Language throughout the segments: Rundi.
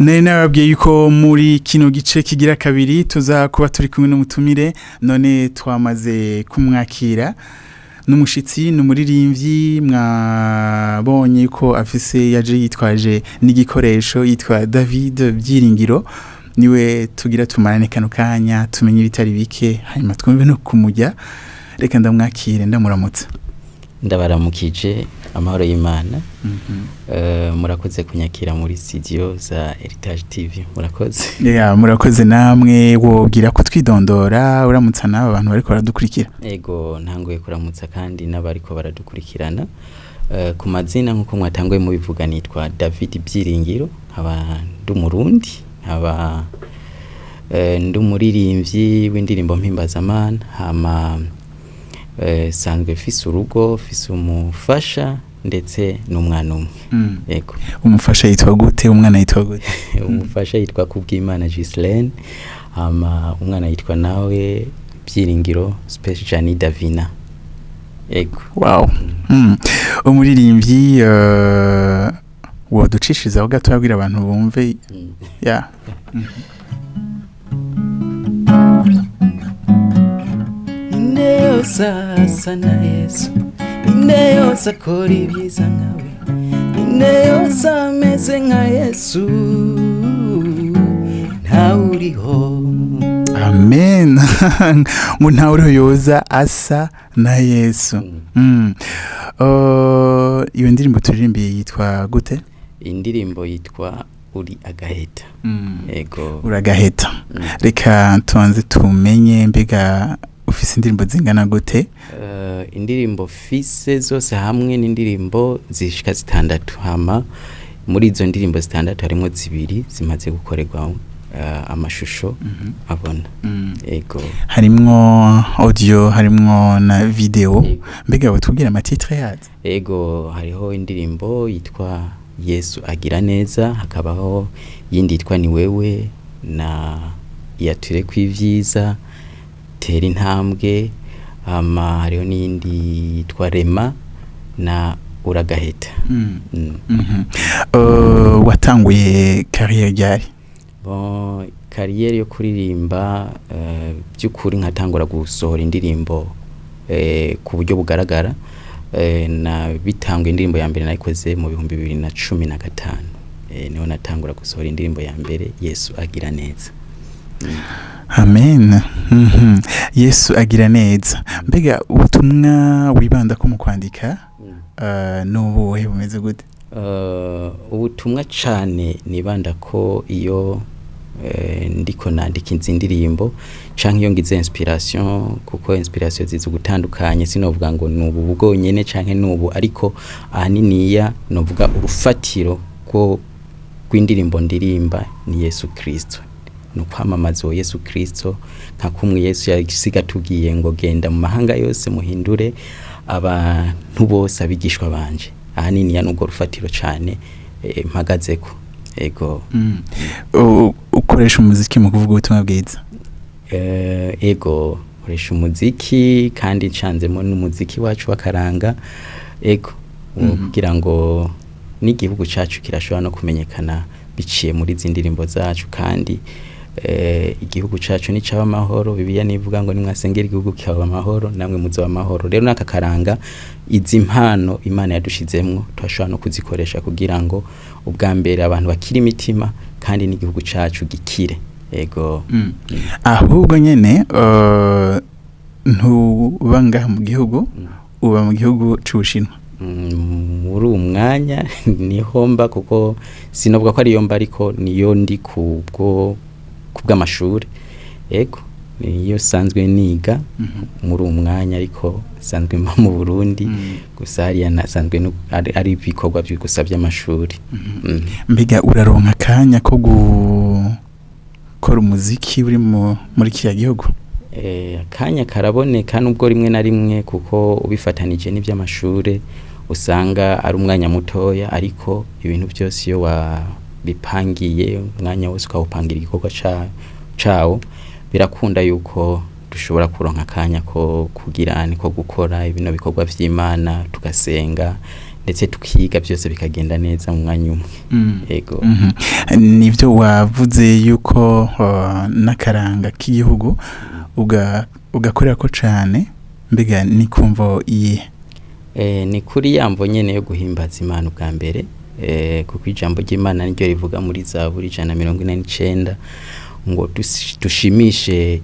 Nari nababwiye yuko muri kino gice kigira kabiri tuza kuba turi kumwe n'umutumire, none twamaze kumwakira. N'umushitsi, n'umuririmbyi, mwabonye ko afise yaje yitwaje n'igikoresho, yitwa David Byiringiro. Niwe tugira tumarane kano kanya, tumenye ibitari bike, hanyuma twumve no kumujya. Reka ndamwakire, ndamuramutsa. Ndabaramukije, amahoro y'Imana. Murakoze kunyakira muri studio za Heritage TV, murakoze. Yeah, murakoze namwe. Wobwira ko twidondora, uramutsa n'aba bantu bariko baradukurikira. Ego, ntanguye kuramutsa kandi n'abariko baradukurikirana. Ku mazina, nk'uko mwatanguye mubivuga, nitwa David Byiringiro, nkaba ndi Umurundi, nkaba ndi umuririmbyi w'indirimbo mpimbazamana. Hama sanzwe mfise urugo, mfise umufasha ndetse n'umwana umwe. Yego. Umufasha yitwa gute? Umwana yitwa gute? Umufasha yitwa Kubwimana Gislaine, hama umwana yitwa nawe Byiringiro Space Jani Davina. Yego. Wow. Umuririmbyi, woducishirizaho gato abwira abantu bumve? Yeah. Ninde yoza asa na Yesu? Ninde yoza akora ibyiza nkawe? Ninde yoza ameze nka Yesu? Ntawe uriho. Amen. Ngo ntawe uriho yoza asa na Yesu. Iyo ndirimbo turirimbiye yitwa gute? Indirimbo yitwa Uri Agaheta. Ego. Uragaheta. Reka tubanze tumenye, mbega ufise indirimbo zingana gute? Indirimbo fise zose hamwe n'indirimbo zishika zitandatu. Hama muri izo ndirimbo zitandatu harimo zibiri zimaze gukorerwa amashusho abona. Ego. Harimwo audio, harimwo na video. Ego. Mbega wotubwira ama titres yazo? Ego, hariho indirimbo yitwa Yesu Agira Neza, hakabaho yindi yitwa Ni Wewe, na Iyature Kw'Ivyiza, Tera Intambwe. Hama hariho n'iyindi yitwa Rema na Uragaheta. Watanguye carrière ryari? Bon, carrière yo kuririmba, by'ukuri nkatangura gusohora indirimbo ku buryo bugaragara, na bitangwa indirimbo ya mbere nayikoze mu 2015. Niho natangura gusohora indirimbo ya mbere, Yesu Agira Neza. Amen. Yesu Agira Neza. Mbega ubutumwa wibanda ko mu kwandika n'ubuhe, bumeze gute? Ubutumwa cane nibanda ko iyo ndiko nandika izi ndirimbo canke iyo ngize inspiration, kuko inspiration ziza gutandukanye, sinovuga ngo nubu bwonyene canke nubu, ariko ahaniniya novuga urufatiro rwo rw'indirimbo ndirimba ni Yesu Kristo, ni ukwamamaza uwo Yesu Kristo, nka kumwe Yesu yasiga atubwiye ngo: "Genda mu mahanga yose, muhindure abantu bose abigishwa banje." Ahanini nubwo rufatiro cane mpagazeko. Ego. Ukoresha umuziki mu kuvuga ubutumwa bwiza? Ego, nkoresha umuziki kandi ncanzemo n'umuziki wacu w'akaranga. Ego, kugira ngo n'igihugu cacu kirashobora no kumenyekana biciye muri izi ndirimbo zacu. Kandi igihugu cacu nicaba amahoro, Bibiliya nivuga ngo: "Nimwasengera igihugu kikaba amahoro, namwe muzoba amahoro." Rero n'aka karanga, izi mpano Imana yadushizemwo, turashobora no kuzikoresha kugira ngo ubwa mbere abantu bakire imitima kandi n'igihugu cacu gikire. Ego. Ahubwo nyene ntuba ngaha mu gihugu, uba mu gihugu c'Ubushinwa. Muri uwu mwanya niho mba, kuko sinovuga ko ariyo mba, ariko niyo ndi kubwo kubw'amashuri. Ego, niyo sanzwe niga muri uwu mwanya, ariko sanzwe mba mu Burundi. Gusa hariya nasanzwe ari ibikorwa gusa by'amashuri. Mbega uraronka akanya ko gukora umuziki uri muri kiriya gihugu? Akanya karaboneka, nubwo rimwe na rimwe, kuko ubifatanije n'iby'amashure, usanga ari umwanya mutoya, ariko ibintu byose iyo wabipangiye umwanya wose, ukawupangira igikorwa cawo, birakunda yuko dushobora kuronka akanya ko kugira niko gukora ibino bikorwa vy'Imana, tugasenga. Ndetse Ndetse tukiga byose bikagenda neza mu mwanya umwe. Ego. Nibyo wavuze yuko n'akaranga k'igihugu ugakorera ko cane, mbega ni kumvo iyihe? Ni kuri ya mvo nyene yo guhimbaza Imana ubwa mbere, kuko ijambo ry'Imana niryo rivuga muri Zaburi 149 ngo dushimishe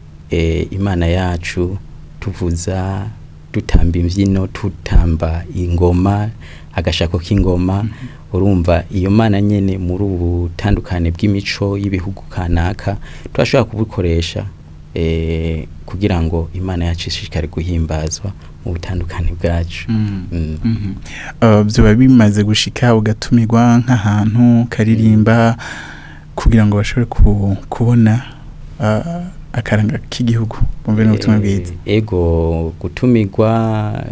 Imana yacu tuvuza, dutamba imvyino, tutamba ingoma, agashako k'ingoma. Urumva iyo Mana nyene muri ubu butandukane bw'imico y'ibihugu kanaka turashobora kubukoresha kugira ngo Imana yacu ishishikare guhimbazwa mu butandukane bwacu. Vyoba bimaze gushika ugatumirwa nk'ahantu ukaririmba kugira ngo bashobore kubona akaranga k'igihugu, bumve n'ubutumwa bwiza? Ego, gutumirwa,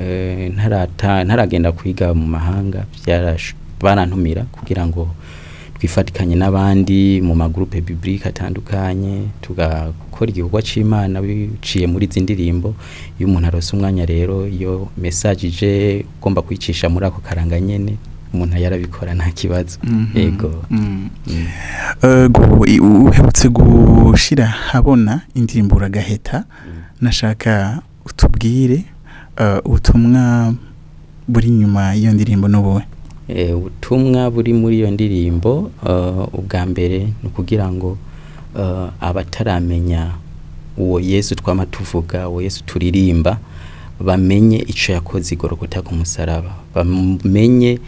ntaragenda kwiga mu mahanga, barantumira kugira ngo twifatikanye n'abandi mu ma groupe biblique atandukanye, tugakora igikorwa c'Imana biciye muri izi ndirimbo. Iyo umuntu aronse umwanya rero, iyo message ije ugomba kwicisha muri ako karanga nyene, umuntu yarabikora nta kibazo. Ego. Uherutse gushira habona indirimbo Uragaheta. Nashaka utubwire ubutumwa buri nyuma y'iyo ndirimbo n'ubuhe? Ubutumwa buri muri iyo ndirimbo, ubwa mbere ni ukugira ngo abataramenya uwo Yesu twama tuvuga, uwo Yesu turirimba, bamenye ico yakoze igorogota ku musaraba, bamenye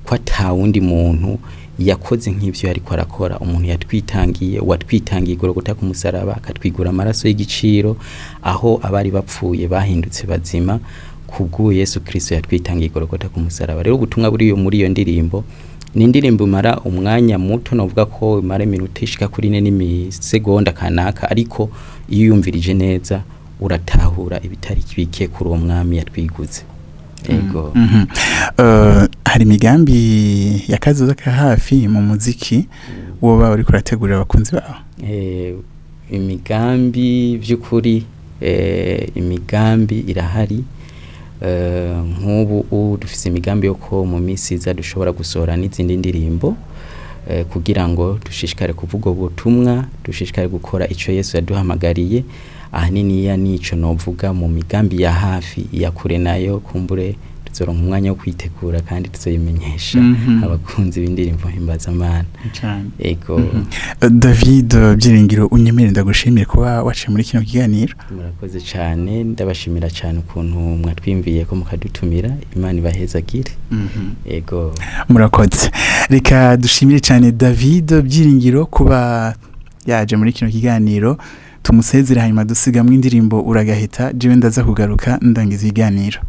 ko ata wundi muntu yakoze nk'ivyo yariko arakora, umuntu yatwitangiye, watwitangiye igorogota ku musaraba, akatwigura amaraso y'igiciro, aho abari bapfuye bahindutse bazima kubw'uwo Yesu Kristo yatwitangiye igorogota ku musaraba. Rero ubutumwa buri muri iyo ndirimbo, ni indirimbo imara umwanya muto, novuga ko imara iminota ishika kuri 4 n'imisegonda kanaka, ariko iyo uyumvirije neza uratahura ibitari bike kuri uwo mwami yatwiguze. Ego. Hari imigambi ya kazoza ka hafi mu muziki woba uriko urategurira abakunzi bawe? Imigambi by'ukuri, imigambi irahari. Nk'ubu dufise imigambi yo ko mu minsi iza dushobora gusohora n'izindi ndirimbo, kugira ngo dushishikare kuvuga ubutumwa, dushishikare gukora ico Yesu yaduhamagariye. Ahanini ya nico novuga mu migambi ya hafi. Iya kure nayo kumbure tuzoronka umwanya wo kwitegura kandi tuzoyimenyesha abakunzi b'indirimbo mpimbazamana. Cane. Ego. David Byiringiro, unyemere ndagushimire kuba waciye muri kino kiganiro. Murakoze cyane, ndabashimira cyane ukuntu mwatwimviye ko mukadutumira. Imana ibahezagire. Ego. Murakoze. Reka dushimire cyane David Byiringiro kuba yaje muri kino kiganiro, tumusezere hanyuma dusigamwe indirimbo Uragaheta. Jewe ndaza kugaruka ndangiza ikiganiro.